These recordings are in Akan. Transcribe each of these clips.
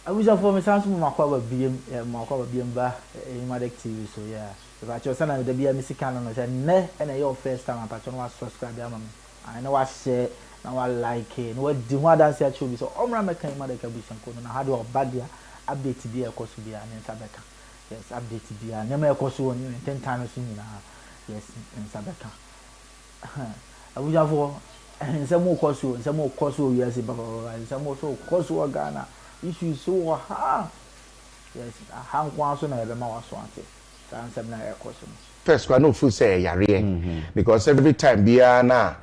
Abusuafoɔ me san so mo makɔ aba biem yeah mo makɔ aba biem ba Eyimadek TV so yeah mepakyɛw sɛnea da biara mesi ka no no sɛ nnɛ ɛna ɛyɛ wo first time a pakyɛw na wa subscribe ama me ae na wa share na wa like na wadi ho adanse akyerɛ obi sɛ ɔmmra mmɛka Eyimadek abusuakuo no na ha deɛ ɔba deɛ update biara ɛkɔ so biara ne nsa bɛka yes update biara nneɛma ɛkɔ so wɔ ntentan no so nyinaa yes ne nsa bɛka. Abusuafoɔ, nsɛm rekɔ so o, nsɛm rekɔ so wɔ wiase papapapa, nsɛm nso rekɔ so wɔ Ghana, issues so wɔ ha. Yes, ha nko ara so na yɛbɛma w'aso ate saa nsɛm no a ɛrekɔ so no. First koraa na ofeel sɛ ɛyɛ yareɛ because every time biara na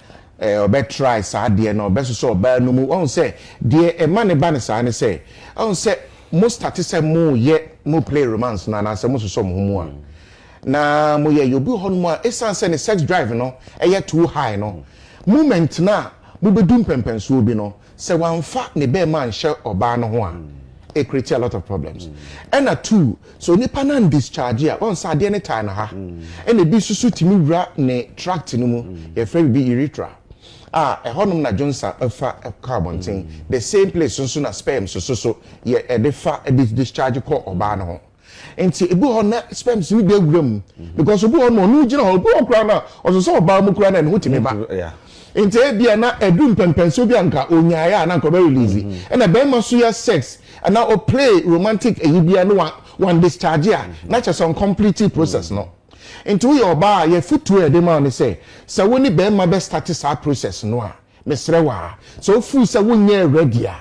ɔbɛ try saa adeɛ no ɔbɛsosɔ ɔbaa no mu wahu sɛ deɛ ɛma no ba no saa ne sɛ wahu sɛ mo starte sɛ mo yɛ mo play romance no anaasɛ mo sosɔ mo ho mu a Na mo yɛ yɛ obi wɔ hɔ nom a ɛsiane sɛ ne sex drive no yɛ too high no, moment no a mo bɛdu mpɛnpɛnsoɔ bi no, sɛ wamfa ne bɛɛma anhyɛ ɔbaa no ho a, it create a lot of problems. Ɛna two, sɛ onipa no an discharge a, wahu sɛ adeɛ no taa no ha, ɛna ebi nso so tumi wura ne tract no mu, yɛfrɛ biribi urethra, a ɛhɔ nom na dwonsa fa kɔ abɔnten, the same place nso na sperms nso so yɛ ɛde fa de discharge kɔ ɔbaa no ho. Nti ebi wɔ hɔ na sperms no bi awura mu because obi wɔ hɔ no ɔno gyina hɔ, obi wɔ hɔ koraa na ɔsɛ sɛ ɔbaa mu koraa na ne ho tumi ba. Nti ebia na ɛdu mpɛmpɛnsoɔ bi a nka onyaeɛ a na nka ɔbɛ release. Ɛna bɛrima so yɛ sex anaa o play romantic ɛyi bia na wan discharge a na kyerɛ sɛ ɔncomplete process no. Nti woyɛ ɔbaa a yɛ fotuo a yɛde ma wo ne sɛ sɛ wo ne bɛrima bɛ start saa process no a mesrɛ wo a sɛ wo feel sɛ wonyɛɛ ready a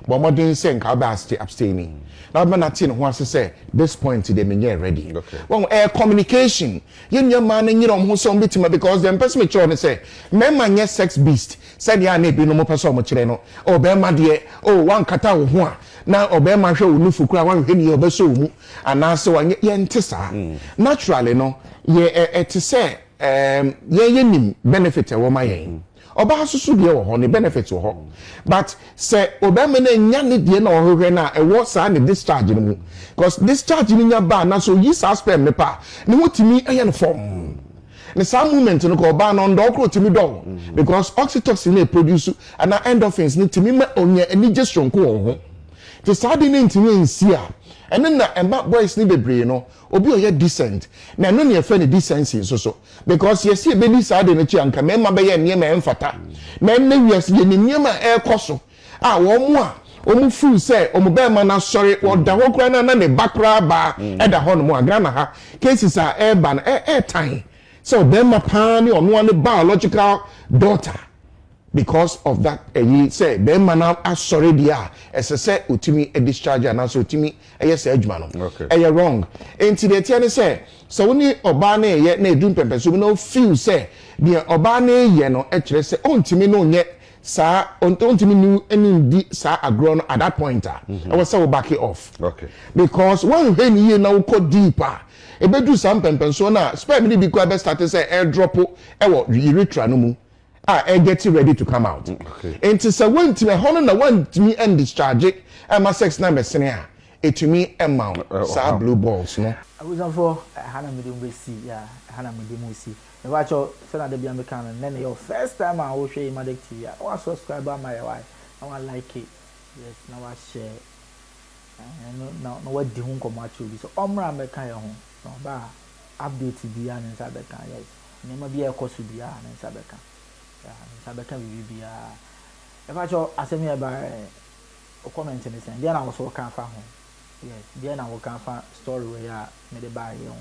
Bɔ mmɔden sɛ nka wobɛ abstaini na wobɛma no ate ne ho ase sɛ this point deɛ menyɛɛ ready. Wahu, ɛyɛ communication. Yɛn nua mmaa no nyere wɔn ho sɛ wɔbɛtumi because deɛ mepɛ sɛ mekyerɛ wo ne sɛ mmarima nyɛ sex beast sɛdeɛ a na ebinom pɛ sɛ wɔkyerɛ no. Oh barima deɛ, oh woankata wo ho a na ɔbarima hwɛ wo nufu koraa woanhwɛ no yie ɔbɛsɔ wo mu anaasɛ wanyɛ, yɛnte saa. Naturally no yɛ ɛte sɛ yɛn yɛnim benefit a ɛwɔ ma yɛn. Ɔbaa nso so deɛ wɔ hɔ, ne benefit wɔ hɔ. But sɛ ɔbarima no annya ne deɛ na ɔhwehwɛ no a, ɛwɔ saa ne discharge no mu. Because discharge no nya ba a, na sɛ ɔyi saa sperm no pɛ a, ne ho tumi yɛ no fɔmm. Ne saa moment no koraa, ɔbaa no ɔndɔ wo koraa ɔtumi dɔ wo. Because oxytocin no a ɛproduce anaa endorphins no tumi ma ɔnya anigye soronko wɔ wo ho. Nti saa ade no ntumi ansi a, ɛno na ɛma boys no bebree no, obi a ɔyɛ decent, na ɛno na yɛfrɛ no decency nso so. Because yɛse yɛbɛdi saa ade no akyi a anka mmarima bɛyɛ nneɛma a ɛmfata. Na ɛnnɛ wiase yɛnim nneɛma a ɛrekɔ so a wɔn a wɔn feel sɛ wɔn barima no asɔre ɔda hɔ koraa na na ne ba koraa baa ɛda hɔ nom a Ghana ha cases a ɛreba no ɛɛtan sɛ ɔbarima paa ne ɔno ara ne biological daughter because of that ɛyi sɛ barima no asɔre deɛ a ɛsɛ sɛ ɔtumi discharge anaasɛ ɔtumi yɛ saa adwuma no. Ɛyɛ wrong. Enti deɛ ɛteɛ ne sɛ, sɛ wo ne ɔbaa no reyɛ na ɛduru mpɛmpɛnsoɔ bi na wo feel sɛ deɛ ɔbaa no reyɛ no kyerɛ sɛ ɔntumi ne wo nyɛ saa, ɔntumi ne wo ndi saa agorɔ no at that point a, ɛwɔ sɛ wo back off. Because woanhwɛ no yie na wokɔ deep a, ɛbɛduru saa mpɛmpɛnsoɔ no a, sperm no bi koraa bɛ starte sɛ ɛredrɔpo wɔ urethra no mu. a ɛ get ready to come out nti sɛ wontumi ɛhɔ no na woantumi andischarge ɛma sex no ammɛsene a ɛtumi ɛma wo saa blue balls no. Abusuafoɔ, ɛha na mede mo bɛsi, yeah, ɛha na mede mo resi. Mepakyɛw, sɛnea da biara meka no, nnɛ na ɛyɛ wo first time a wohwɛ Imadek TV a, na wa subscribe ama yɛ wai, na wa like, yes, na wa share, ɛno na na wadi ho nkɔmmɔ akyerɛ obi sɛ ɔmmra mmɛka yɛn ho, na ɔba a, update biara ne nsa bɛka, yes. Nneɛma bi a ɛkɔ so biara ne nsa bɛka. Yeah, ne nsa bɛka biribi biara. Ɛfa kyɛw asɛm yi a ɛba ɛ, wo comment ne sɛn? Deɛ na wo so woka fa ho? Yes, deɛ na woka fa story wei a mede baeɛ yi ho?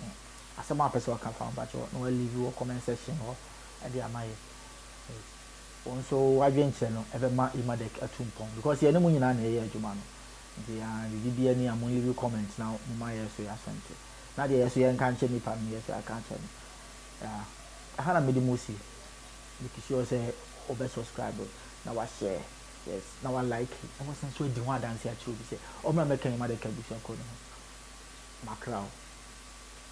Asɛm a wopɛ sɛ woka fa ho pakyɛw na wa leave wɔ comment section hɔ de ama yɛ. Yes. Wo nso w'adwenkyerɛ no ɛbɛma Imadec atu mpɔn because yɛne mo nyinaa na yɛyɛ adwuma no. Nti ah, biribi biara ni a mo leave comment na moma yɛ so yɛasɛnte. Na deɛ yɛ so yɛnka nkyerɛ nipa no yɛ so yɛaka akyerɛ no. Yeah, ɛha na mede mo si. Make sure sɛ wobɛ subscribe na wa share, yes, na wa like, na wasan nso adi ho adanse akyerɛ obi sɛ ɔmmra mmɛka yɛn Madaka abusuakuo no ho. Makra wo.